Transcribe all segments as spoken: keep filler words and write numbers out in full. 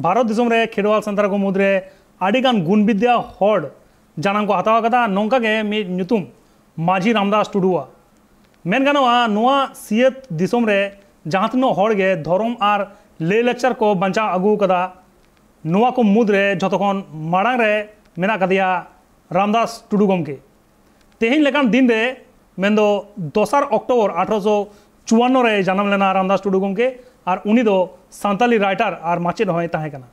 ᱵᱷᱟᱨᱚᱛ ᱫᱤᱥᱚᱢ ᱨᱮ ᱠᱷᱮᱨᱣᱟᱞ ᱥᱟᱱᱛᱟᱲ ᱠᱚ ᱢᱩᱫᱽᱨᱮ ᱟᱹᱰᱤᱜᱟᱱ ᱜᱩᱱ ᱵᱤᱫᱽᱫᱟ ᱦᱚᱲ ᱡᱟᱱᱟᱢ ᱠᱚ ᱦᱟᱛᱟᱣ ᱟᱠᱟᱫᱟ᱾ ᱱᱚᱝᱠᱟ ᱜᱮ ᱢᱤᱫ ᱧᱩᱛᱩᱢ ᱢᱟᱹᱡᱷᱤ ᱨᱟᱢᱫᱟᱥ ᱴᱩᱰᱩᱣᱟᱜ᱾ ᱢᱮᱱ ᱜᱟᱱᱚᱜᱼᱟ, ᱱᱚᱣᱟ ᱥᱤᱭᱟᱹᱛ ᱫᱤᱥᱚᱢ ᱨᱮ ᱡᱟᱦᱟᱸ ᱛᱤᱱᱟᱹᱜ ᱦᱚᱲ ᱜᱮ ᱫᱷᱚᱨᱚᱢ ᱟᱨ ᱞᱟᱹᱭ ᱞᱟᱠᱪᱟᱨ ᱠᱚ ᱵᱟᱧᱪᱟᱣ ᱟᱹᱜᱩ ᱟᱠᱟᱫᱟ, ᱱᱚᱣᱟ ᱠᱚ ᱢᱩᱫᱽᱨᱮ ᱡᱷᱚᱛᱚ ᱠᱷᱚᱱ ᱢᱟᱲᱟᱝ ᱨᱮ ᱢᱮᱱᱟᱜ ᱟᱠᱟᱫᱮᱭᱟ ᱨᱟᱢᱫᱟᱥ ᱴᱩᱰᱩ ᱜᱚᱢᱠᱮ᱾ ᱛᱮᱦᱮᱧ ᱞᱮᱠᱟᱱ ᱫᱤᱱ ᱨᱮ, ᱢᱮᱱᱫᱚ ᱫᱚᱥᱟᱨ ᱚᱠᱴᱳᱵᱚᱨ ᱟᱴᱷᱨᱚᱥᱚ ᱪᱩᱣᱟᱱᱱᱚ ᱨᱮ ᱡᱟᱱᱟᱢ ᱞᱮᱱᱟ ᱨᱟᱢᱫᱟᱥ ᱴᱩᱰᱩ ᱜᱚᱢᱠᱮ, ᱟᱨ ᱩᱱᱤ ᱫᱚ ᱥᱟᱱᱛᱟᱞᱤ writer ᱟᱨ ᱢᱟᱪᱮᱫ ᱦᱚᱸᱭ ᱛᱟᱦᱮᱸ ᱠᱟᱱᱟ᱾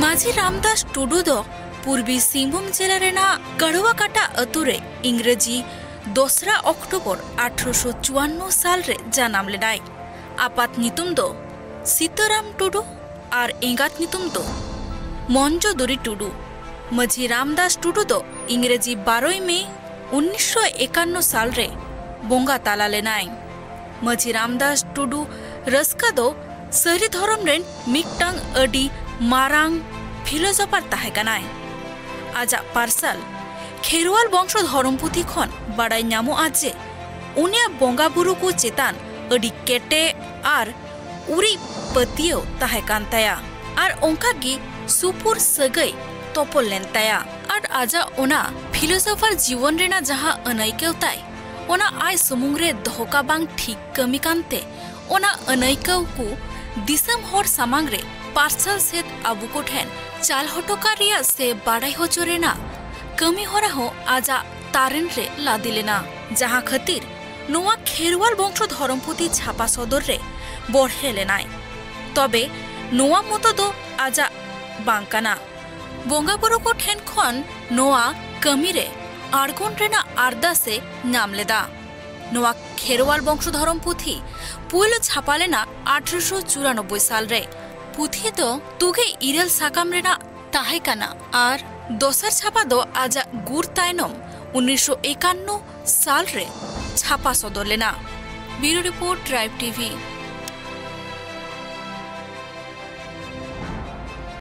ᱢᱟᱹᱡᱷᱤ ᱨᱟᱢᱫᱟᱥ ᱴᱩᱰᱩ ᱫᱚ ᱯᱩᱨᱵᱤ ᱥᱤᱝᱵᱷᱩᱢ ᱡᱮᱞᱟ ᱨᱮᱱᱟᱜ ᱠᱟᱲᱩᱣᱟᱠᱟᱴᱟ ᱟᱹᱛᱩ ᱨᱮ ᱤᱝᱨᱮᱡᱤ ᱫᱚᱥᱨᱟ ᱚᱠᱴᱳᱵᱚᱨ ᱟᱴᱷᱨᱚᱥᱚ ᱪᱩᱣᱟᱱᱱᱚ ᱥᱟᱞ ᱨᱮ ᱡᱟᱱᱟᱢ ᱞᱮᱱᱟᱭ᱾ ᱟᱯᱟᱛ ᱧᱩᱛᱩᱢ ᱫᱚ ᱥᱤᱛᱟᱹᱨᱟᱢ ᱴᱩᱰᱩ ᱟᱨ ᱮᱸᱜᱟᱛ ᱧᱩᱛᱩᱢ ᱫᱚ ᱢᱚᱧᱡᱚᱫᱩᱨᱤ ᱴᱩᱰᱩ᱾ ᱢᱟᱹᱡᱷᱤ ᱨᱟᱢᱫᱟᱥ ᱴᱩᱰᱩ ᱫᱚ ᱤᱝᱨᱮᱡᱤ ᱵᱟᱨᱚᱭ ᱢᱮ ᱩᱱᱤᱥᱥᱚ ᱮᱠᱟᱱᱱᱚ ᱥᱟᱞ ᱨᱮ ᱵᱚᱸᱜᱟ ᱛᱟᱞᱟ ᱞᱮᱱᱟᱭ᱾ ᱢᱟᱹᱡᱷᱤ ᱨᱟᱢᱫᱟᱥ ᱴᱩᱰᱩ ᱨᱟᱹᱥᱠᱟᱹ ᱫᱚ ᱥᱟᱹᱨᱤ ᱫᱷᱚᱨᱚᱢ ᱨᱮᱱ ᱢᱤᱫᱴᱟᱝ ᱟᱹᱰᱤ ᱢᱟᱨᱟᱝ philosopher ᱛᱟᱦᱮᱸ ᱠᱟᱱᱟᱭ᱾ ᱟᱡᱟᱜ ᱯᱟᱨᱥᱟᱞ ᱠᱷᱮᱨᱣᱟᱞ ᱵᱚᱝᱥᱚ ᱫᱷᱚᱨᱚᱢ ᱯᱩᱛᱷᱤ ᱠᱷᱚᱱ ᱵᱟᱲᱟᱭ ᱧᱟᱢᱚᱜᱼᱟ ᱡᱮ ᱩᱱᱤᱭᱟᱜ ᱵᱚᱸᱜᱟ ᱵᱩᱨᱩ ᱠᱚ ᱪᱮᱛᱟᱱ ᱟᱹᱰᱤ ᱠᱮᱴᱮᱡ ᱟᱨ ᱩᱨᱤᱡ ᱯᱟᱹᱛᱭᱟᱹᱣ ᱛᱟᱦᱮᱸ ᱠᱟᱱ ᱛᱟᱭᱟ ᱟᱨ ᱚᱱᱠᱟ ᱜᱮ ᱥᱩᱯᱩᱨ ᱥᱟᱹᱜᱟᱹᱭ ᱛᱚᱯᱚᱞ ᱞᱮᱱ ᱛᱟᱭᱟ᱾ ᱟᱨ ᱟᱡᱟᱜ ᱚᱱᱟ philosopher ᱡᱤᱵᱚᱱ ᱨᱮᱱᱟᱜ ᱡᱟᱦᱟᱸ ᱟᱹᱱᱟᱹᱭᱠᱟᱹᱣ ᱛᱟᱭ, ᱚᱱᱟ ᱟᱡ ᱥᱩᱢᱩᱝ ᱨᱮ ᱫᱚᱦᱚ ᱠᱟᱜ ᱵᱟᱝ ᱴᱷᱤᱠ ᱠᱟᱹᱢᱤ ᱠᱟᱱᱛᱮ, ᱚᱱᱟ ᱟᱹᱱᱟᱹᱭᱠᱟᱹᱣ ᱠᱚ ᱫᱤᱥᱚᱢ ᱦᱚᱲ ᱥᱟᱢᱟᱝ ᱨᱮ ᱯᱟᱨᱥᱟᱞ ᱥᱮᱫ ᱟᱵᱚ ᱠᱚ ᱴᱷᱮᱱ ᱪᱟᱞ ᱦᱚᱴᱚ ᱠᱟᱜ ᱨᱮᱭᱟᱜ ᱥᱮ ᱵᱟᱲᱟᱭ ᱦᱚᱪᱚ ᱨᱮᱱᱟᱜ ᱠᱟᱹᱢᱤ ᱦᱚᱨᱟ ᱦᱚᱸ ᱟᱡᱟᱜ ᱛᱟᱨᱮᱱ ᱨᱮ ᱞᱟᱫᱮ ᱞᱮᱱᱟ, ᱡᱟᱦᱟᱸ ᱠᱷᱟᱹᱛᱤᱨ ᱱᱚᱣᱟ ᱠᱷᱮᱨᱣᱟᱞ ᱵᱚᱝᱥᱚ ᱫᱷᱚᱨᱚᱢ ᱯᱩᱛᱷᱤ ᱪᱷᱟᱯᱟ ᱥᱚᱫᱚᱨ ᱨᱮ ᱵᱚᱲᱦᱮ ᱞᱮᱱᱟᱭ᱾ ᱛᱚᱵᱮ ᱱᱚᱣᱟ ᱢᱚᱛᱚ ᱫᱚ ᱟᱡᱟᱜ ᱵᱟᱝ ᱠᱟᱱᱟ᱾ ᱵᱚᱸᱜᱟ ᱵᱩᱨᱩ ᱠᱚ ᱴᱷᱮᱱ ᱠᱷᱚᱱ ᱱᱚᱣᱟ ᱠᱟᱹᱢᱤ ᱨᱮ ᱟᱬᱜᱚᱱ ᱨᱮᱱᱟᱜ ᱟᱨᱫᱟᱥ ᱮ ᱧᱟᱢ ᱞᱮᱫᱟ᱾ ᱱᱚᱣᱟ ᱠᱷᱮᱨᱣᱟᱞ ᱵᱚᱝᱥᱚ ᱫᱷᱚᱨᱚᱢ ᱯᱩᱛᱷᱤ ᱯᱩᱭᱞᱩ ᱪᱷᱟᱯᱟ ᱞᱮᱱᱟ ᱟᱴᱷᱨᱚᱥᱚ ᱪᱩᱨᱟᱱᱚᱵᱵᱳᱭ ᱥᱟᱞ ᱨᱮ᱾ ᱯᱩᱛᱷᱤ ᱫᱚ ᱛᱩᱜᱮ ᱤᱨᱟᱹᱞ ᱥᱟᱠᱟᱢ ᱨᱮᱱᱟᱜ ᱛᱟᱦᱮᱸ ᱠᱟᱱᱟ ᱟᱨ ᱫᱚᱥᱟᱨ ᱪᱷᱟᱯᱟ ᱫᱚ ᱟᱡᱟᱜ ᱜᱩᱨ ᱛᱟᱭᱱᱚᱢ ᱩᱱᱤᱥᱥᱚ ᱮᱠᱟᱱᱱᱚ ᱥᱟᱞ ᱨᱮ ᱪᱷᱟᱯᱟ ᱥᱚᱫᱚᱨ ᱞᱮᱱᱟ᱾ Bureau Report, Tribe TV.